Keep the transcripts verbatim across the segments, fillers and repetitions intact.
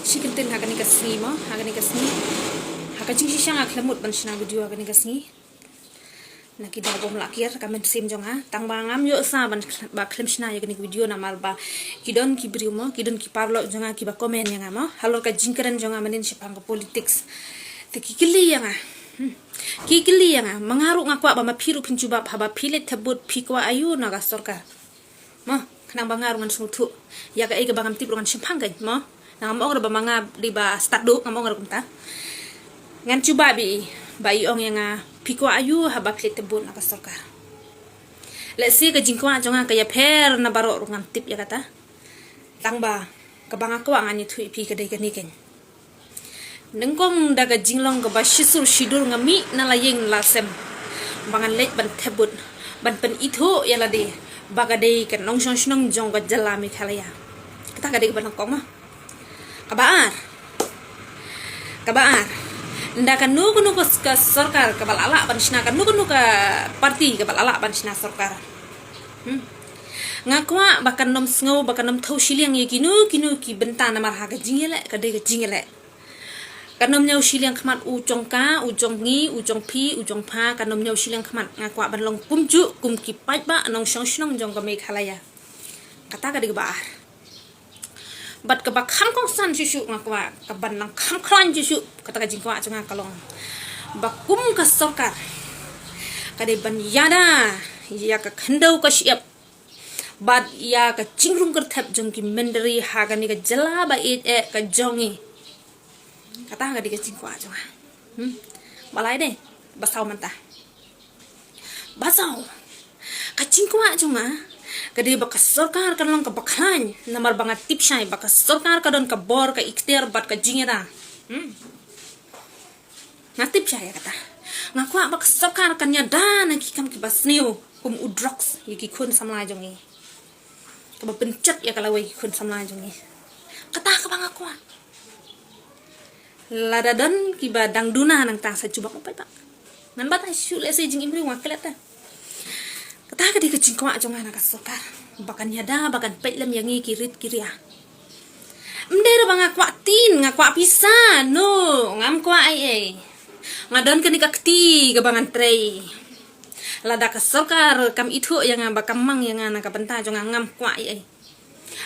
Shi kyntien ha kane ka sngi mo, ha kane ka sngi. Ha ka jingshisha nga khlem mut ban shna video ha kane ka sngi. Na ki daw bym lah kiar ka mynsiem jong nga. Tang ba ngam ïoh sa ban khl-, ba khlem shna ïa kane ka video namar ba ki don ki briew mo, ki don ki paralok jong nga kiba comment ïa nga mo. Halor ka jingkren jong nga mynnin shaphang ka politics. Te ki kylli ïa nga. Hmm. Ki kylli ïa nga, ma nga ruh nga kwah ba ma phi ruh phin jubab haba phi leit thep vote phi kwah aïu na ka sorkar. Mo, khnang ba nga ruh ngan sngewthuh. Ïa kaei kaba ngam tip ruh ngan shemphang kein, mo. Nga ngam ong ruh ba ma nga dei ba stad duh, ngam ong ruh kumta. Ngan jubab ïa i, ba i ong ïa nga phi kwah aïu haba phi leit thep vote na ka sorkar. Lehse ka jingkwah jong nga ka ïapher na baroh ruh ngam tip ïa kata. Tang ba kaba nga kwah ngan ïathuh ïa phi ka dei kane kein. Nyngkong da ka jinglong kaba shisur shidur nga mih na la ïing la sem ba ngan leit ban thep vote ban pynithuh ïa lade ba ka dei ka nongshong shnong jong ka jylla Meghalaya. Kata ka dei kaba nyngkong mo. Kaba ar. Kaba ar. Ynda kano kano ka, ka sorkar kaba lah lah ban shna, kano kano ka party kaba lah lah ban shna sorkar. Hmm. Nga kwah ba kan nym sngew, ba kan nym thew shiliang ïa kino kino ki bynta namar ha ka jingïaleh ka dei ka jingïaleh. Kan nym ñiew shiliang khmat u jong ka, u jong ngi, u jong phi, u jong pha, kan nym ñiew shiliang khmat. Nga kwah ban long kumjuh kum ki paidbah nongshong shnong jong ka Meghalaya. Kata ka dei kaba ar. Bad kaba kham kongsan shuh shuh nga kwah, kaban nang kham khlaiñ shuh shuh, kata ka jingkwah jong nga ka long ba kum ka sorkar ka dei ban ïada ïa ka khyndew ka shyiap bad ïa ka jingrung kyrthep jong ki mynder ha kane ka jylla ba ïeit eh ka jong ngi. Kata ka dei ka jingkwah jong nga. Hmm. Balei dei? Ba saw mynta. Ba saw. Ka jingkwah jong nga ka dei ba ka sorkar kan long kaba khlaiñ namar ba nga tip shai ba ka sorkar ka don ka bor ka iktiar bad ka jingïada. Hmm. Nga tip shai ïa kata. Nga kwah ba ka sorkar kan ïada na ki kam kiba sniew kum u drugs ïa ki khun samla jong ngi. Kaba pynjot ïa ka lawei ki khun samla jong ngi. Kata kaba nga kwah. Lada don kiba dang duna nangta sa jubab mo paidbah. Ngan batai shuh lehse jingim briew nga klet ta. Kata ka dei ka jingkwah jong nga na ka sorkar ba kan ïada ba kan peit lem ïa ngi ki rit ki ria. Ym dei ruh ba nga kwah tin, nga kwah pisa, no, ngam kwah ei ei. Nga don kane ka kti kaba ngan trei. Lada ka sorkar kam ithuh ïa nga ba kam mang ïa nga na ka bynta jong nga, ngam kwah ei ei.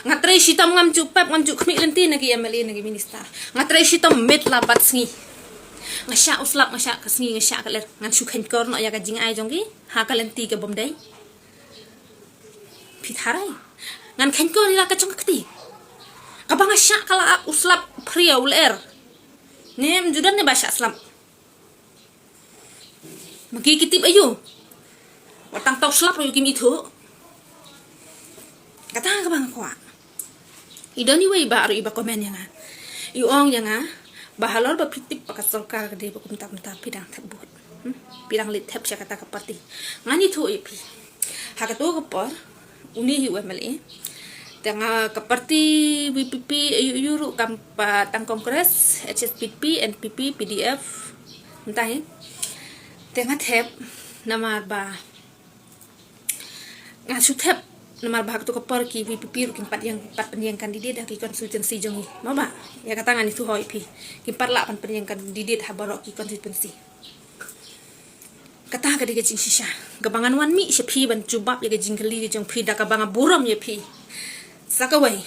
Nga trei shitom, ngam ju pep, ngam ju khmih lynti na ki M L A na ki minister. Nga trei shitom miet la bad sngi. Nga shah u slap, nga shah ka sngi, nga shah ka lyer. Ngan shu kheiñkor noh ïa ka jingai jong ki ha ka lynti ka bym dei. Phi tharai ngan kheiñkor ïa la ka jong ka kti kaba nga shah ka la ap u slap phria u lyer. Ne ym ju don ne ba shah slap. Ma ki ki tip aïu? Wat tang tau slap ruh kim ithuh. Kata kaba nga kwah. I don iwei ba ruh iba comment ïa nga, i ong ïa nga ba halor ba phi tip ba ka sorkar ka dei ba kumta kumta phi dang thep vote. Hmm? Phi dang leit thep sha kata ka party. Ngan ithuh ïa phi. Ha kato ka por une hi u M L A. Te nga ka party V P P aïu aïu ruh kam pat tang Congress, H S P D P, N P P, P D F. Mynta hi. Te nga thep namar ba nga shu thep namar ba ha kato ka por ki V P P ruh kim pat ïeng, pat pynïeng candidate ha ki constituency jong ngi. Mo ba ïa kata ngan ithuh ïa phi. Kim pat lah ban pynïeng candidate ha baroh ki constituency. Kata ka dei ka jingshisha kaba ngan wan mih sha phi ban jubab ïa ka jingkylli ka jong phi da kaba nga burom ïa phi. Sa kawei,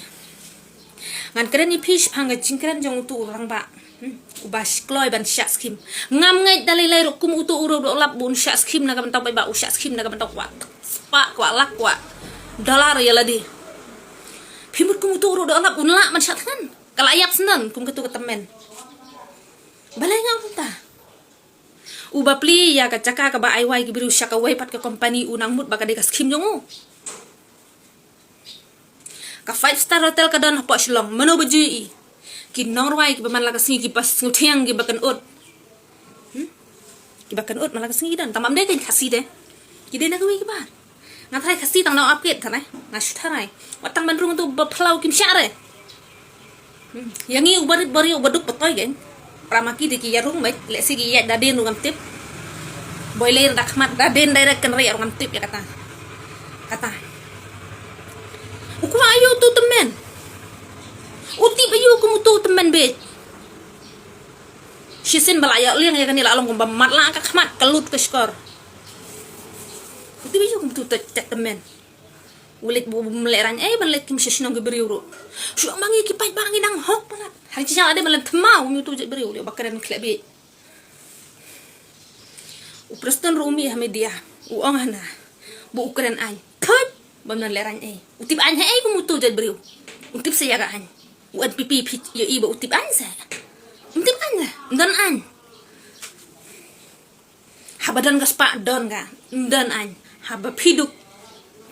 ngan kren ïa phi shaphang ka jingkren jong uto u rangbah, hmm, uba kloi ban shah skim. Ngam ngeit da lei lei ruh kum uto u ruh u lap ba un shah skim na ka bynta u paidbah, u shah skim na ka bynta u kwah spah, kwah lak, kwah dollar ïa lade. Phi mut kum uto u ruh u lap un lah ban shah thngan. Ka la ïap sngewdon kum kato ka tymmen. Balei nga ong kumta? Uba plie ïa ka jaka kaba ai wai ki briew sha kawei pat ka company u nang mut ba ka dei ka skim jong u. Ka five star hotel ka don hapoh Shillong, mano ba ju ïohi? Ki nongrwai kiba man la ka sngi, kiba sngewthiang, kiba kynud. Hmm? Kiba kynud man la ka sngi ki don, tang ba ym dei kein Khasi de. Ki dei na kawei ki bar. Nga tharai Khasi tang na u ap kit tharai. Nga shu tharai. Wat tang ban rung tu ba phyllaw kim shah re. Hmm. Ïa ngi uba rit ba riaw uba duk ba toi kein. Para ma ki dei ki ïa rung beit, lehse ki ïaid da dien ruh ngam tip. Boi lei da khmat da dien direct kan riaw ruh ngam tip ïa kata. Kata. U kwah aïu uto u tymmen? U tip aïu kum uto u tymmen peit. Shisien ba la ïoh liang ïa kane la long kumba matlah ka khmat ka lut ka shkor. Utu biju kumtu ta tek temen. U leit bym leh rang ei ban leit kim shisnong ki briew ruh. Shu ong ba ngi ki paidbah ngi dang hok palat. Hang shisha la dei ban leit thma u mitu jait briew leh ba kren khleh beit. U Preston ruh u mih ha media u ong hana ba u kren aiñ. Thot bym don leh rang ei. U tip aiñ ha ei kum utu jait briew. U tip sa ïa ka aiñ. U N P P phi ïohi ba u tip aiñ sa. Um tip aiñ la. Um don aiñ. Haba don ka spah don ka, don aiñ. Haba phi duk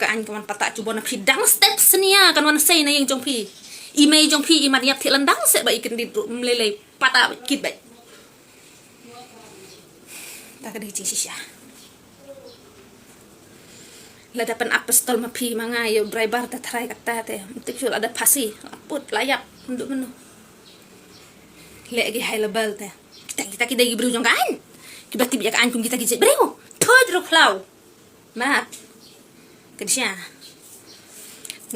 ka aiñ ka wan pata chuba na phi dang step snia kan wan sei na ïing jong phi. I mei jong phi i mat ïap thik lan dang se ba i kyndit ruh mlei lei pata kit bai. Ta ka dei jingshisha. Lada pan ap pistol ma phi ma nga ïa u driver ta tharai kata te. Tip shu lada phasi la put la ïap ndu menu. Leh ki high level te. Kita kita ki dei ki briew jong ka aiñ. Kiba tip ïa ka aiñ kum kita ki jait briew. Thot ruh khlaw. Mat. Kynsia.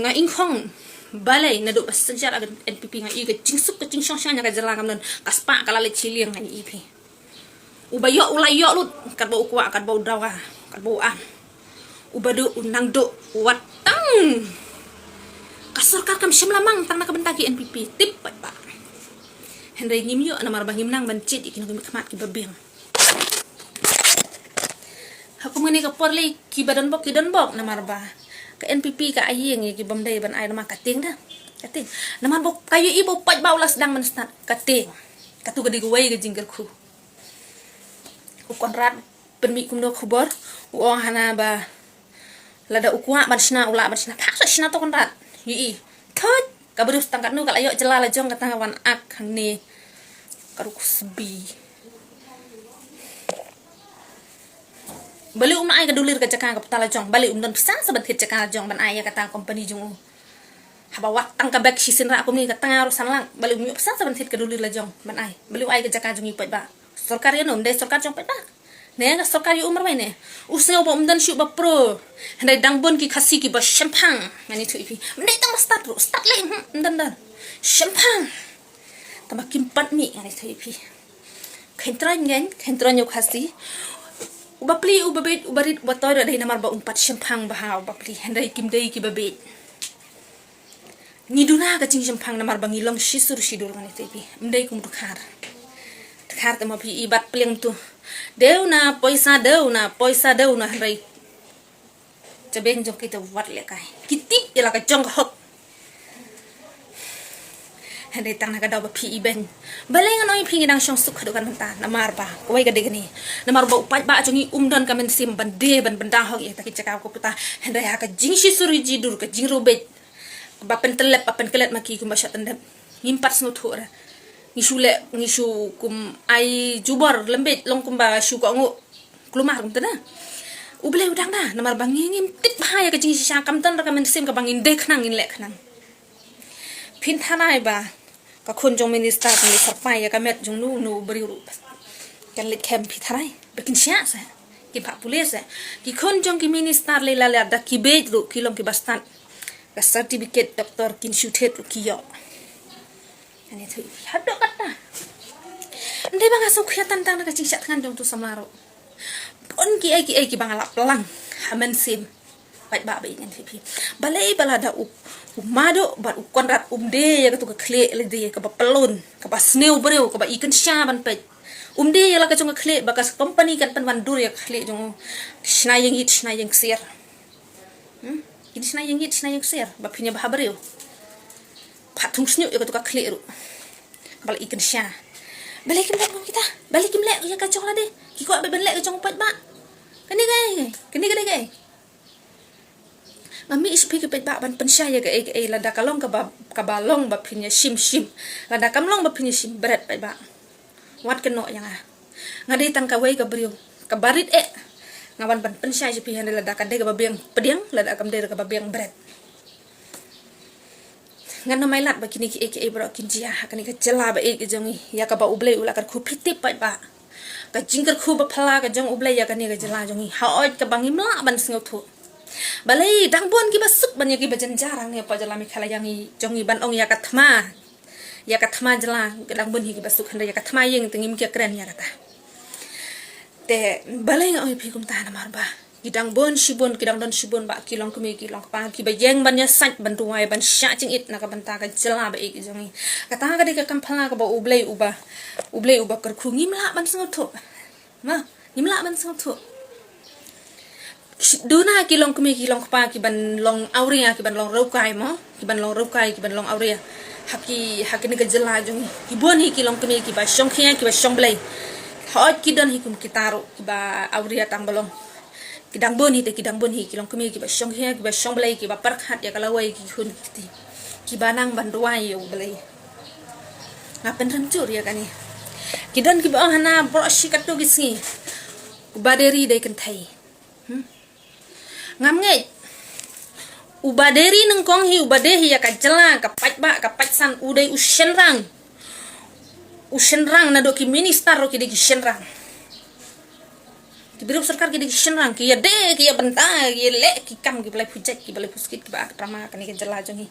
Nga ingkhong balei naduh ba synshar ka N P P nga i ka jingsuk ka jingshong shang ïa ka jylla kam don ka spah ka la leit shiliang nga i phi. Uba ïoh u la ïoh lut katba u kwah katba u dawa katba u am. Uba duh u nang duh wat tang. Ka sorkar kam shym la mang tang na ka bynta ki N P P tip pat ba. Hynrei ngim ïoh namar ba ngim nang ban jied ïa ki nongmihkhmat kiba biang. Ha kum kane ka por lei kiba don bok ki don bok namar ba ka N P P ka ai ïing ïa ki bym dei ban ai namar ka tieng da. Ka tieng. Namar ba ka ïohi ba u paidbah u la sdang ban stad ka tieng. Katu ka dei kawei ka jingkyrkhu. U Conrad pynmih kumno khubor u ong hana ba lada u kwah ban shna u lah ban shna. Phah sa shna to Conrad. Ïohi. Thot ka briew tang katno ka la ïoh jylla la jong kata nga wan ak hangne. Ka ruk sbi. Balei um ai ka dulir ka jaka ka pta la jong, balei um don pisa sa ban thied jaka la jong ban ai ïa kata company jong u. Haba wat tang ka bek shisien rah kumne ka tang ruh san lak, balei um ïoh pisa sa ban thied ka dulir la jong ban ai. Balei u ai ka jaka jong i paidbah. Sorkar ïa no, um dei sorkar jong paidbah. Ne ka sorkar ïa u marwei ne. U sngew ba um don shuh ba pro. Hynrei dang bun ki Khasi kiba shemphang. Ngani thuh ïa phi. Ym dei tang ba stad ruh, stad lei, hmm, um don don. Shemphang. Tama kim pat mih ngani thuh ïa phi. Khein troiñ ngein, khein troiñ ïa u Khasi. Uba pli, uba beit, uba rit, uba toi ruh dei namar ba um pat shemphang bha uba pli. Hynrei kim dei kiba beit. Ngi duna ka jingshemphang namar ba ngi long shisur shidur ngani thuh ïa phi. Ym dei kum u Dkhar. Dkhar te ma phi i bat pliang tu. Dei u na poisa, dei u na poisa, dei u na hynrei. Jabeng jong ki te wat lehkai. Ki tip ïa la ka jong ka hok. Hynrei tang na ka daw ba phi i beiñ. Balei ngan ong ïa phi ngi dang shong suk haduh kan mynta namar ba kawei ka dei kane. Namar ba u paidbah jong ngi um don ka mynsiem ban die ban bynta hok ïa ta ki jaka ka puta. Hynrei ha ka jingshisur shidur ka jingrubeit. Ba pyntyllep ba pynkyllep ma ki kumba shah tyndep. Ngim pat sngewthuh ra. Ngi shu leh ngi shu kum ai jubor lembit long kumba shu ka ngu. Klumar kumta da. U Blei u dang da namar ba ngi ngim tip bha ïa ka jingshisha kam don ra ka mynsiem kaba ngin dei khnang ngin leh khnang. Phin tharai ba ka khun jong minister kan leit sarpai ïa ka met jong nu nu briew ruh. Kan leit kem phi tharai ba kin shah sa. Kin phah pulit sa. Ki khun jong ki minister lei la lei da ki beit ruh ki long kiba stad. Ka certificate doctor kin shu thied ruh ki ïoh. Ani tu haduh kata. Ndei ba nga sngewkhia tang tang na ka jingshah thngan jong tu samla ruh. Bun kiei kiei kiba nga la plang ha mynsiem. Paidbah ba ïeit ngan thuh ïa phi. Balei ba lada u, u Mado bad u Conrad um dei ïa katu ka khlieh lade kaba pyllun, kaba sniew briew, kaba i kynsha ban peit. Um dei ïa la ka jong ka khlieh ba ka company kan pynwandur ïa ka khlieh jong u. Shna ïing ïit shna ïing ksiar. Hmm? Kin shna ïing ïit shna ïing ksiar ba phin ïa bha briew. Phat thung shñiuh ïa katu ka khlieh ruh. Ba la i kynsha. Balei kim leh kum kita? Balei kim leh ïa ka jong lade? Ki kwah ban leh ka jong u paidbah. Kane kaei? Kane kane kaei? Nga mih sha phi ki paidbah ban pynshai ïa kaei kaei lada ka long kaba, kaba long ba phin ïa shim shim. Lada kam long ba phin ïa shim bret paidbah. Wat kynnoh ïa nga. Nga dei tang kawei ka briew kaba rit eh. Nga wan ban pynshai sha phi hynrei lada ka dei kaba biang pdiang, lada kam dei kaba biang bret. Ngan ym ai lad ba kine kiei kiei baroh kin jia ha kane ka jylla ba ïeit ka jong ngi ïa kaba U Blei u la kyrkhu, phi tip paidbah. Ka jingkyrkhu ba phylla ka jong U Blei ïa kane ka jylla jong ngi. Hooid kaba ngim lah ban sngewthuh. Balei dang bun kiba suk ban ïa kiba jynjar hangne hapoh jylla Meghalaya ngi jong ngi ban ong ïa ka thma. Ïa ka thma jylla ki dang bun hi kiba suk, hynrei ïa ka thma ïing te ngim ïa kren ïa kata. Te balei nga ong ïa phi kumta? Namar ba ki dang bun shibun, ki dang don shibun ba ki longkmie ki longkpa kiba ïeng ban ïasaid ban duwai ban shah jingit na ka bynta ka jylla ba ïeit jong ngi. Kata ka dei ka kam phylla kaba U Blei uba, U Blei uba kyrkhu, ngim lah ban sngewthuh. Ma, ngim lah ban sngewthuh. Duna ki longkmie ki longkpa kiban long awria, kiban long rewkai mo, kiban long rewkai, kiban long awria ha ki, ha kine ki jylla jong ngi. Ki bun hi ki longkmie kiba shongkhia, kiba shongblei. Hooid ki don hi kum kita ruh kiba awria tang ba long. Ki dang bun hi te, ki dang bun hi ki longkmie kiba shongkhia, kiba shongblei, kiba pyrkhat ïa ka lawei ki khun ki kti, kiba nang ban duwai ïa U Blei. Nga pynrem jur ïa kane. Ki don kiba ong hana baroh shi katto ki sngi, uba dei ri dei kynthei. Hmm? Ngam ngeit. Uba dei ri nyngkong hi, uba dei hi ïa ka jylla, ka paidbah, ka paidsan, u dei u shynrang. U shynrang, naduh ki minister ruh ki dei ki shynrang. Ki briew sorkar ki dei ki shynrang, ki ïadei, ki ïabynta, ki ïaleh ki kam kiba laiphew jait, kiba laiphew skit, kiba aktrama kane ka jylla jong ngi.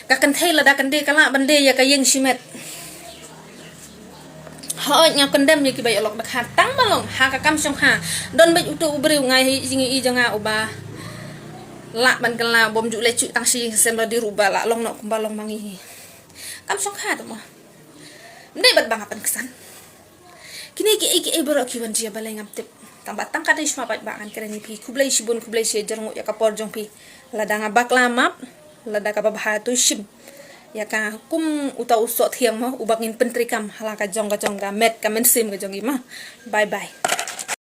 Ka kynthei lada kan dei ka lah ban dei ïa ka ïing shimet. Hooid nga condemn ïa kiba ïalok dkhar tang ba long ha ka kam shongkha. Don beit uto u briew nga ïohi jingïohi jong nga uba lah ban kylla, bym ju leh shuh tang shi ïing, shisien lada ruh ba lah long noh kumba long ma ngi hi. Kam shongkha te mo. Ym dei bad ba nga pynksan. Kine kiei kiei baroh ki wan jia balei ngam tip. Tang ba tang ka dei shwa paidbah ngan kren ïa phi. Khublei shibun, khublei shi hajar nguh ïa ka por jong phi. Lada nga bakla map, lada kaba bha to shim ïa ka kum uta u soh thiang mo, uba ngin pyntreikam ha la ka jong ka jong ka met ka mynsiem ka jong ngi mo. Bye bye.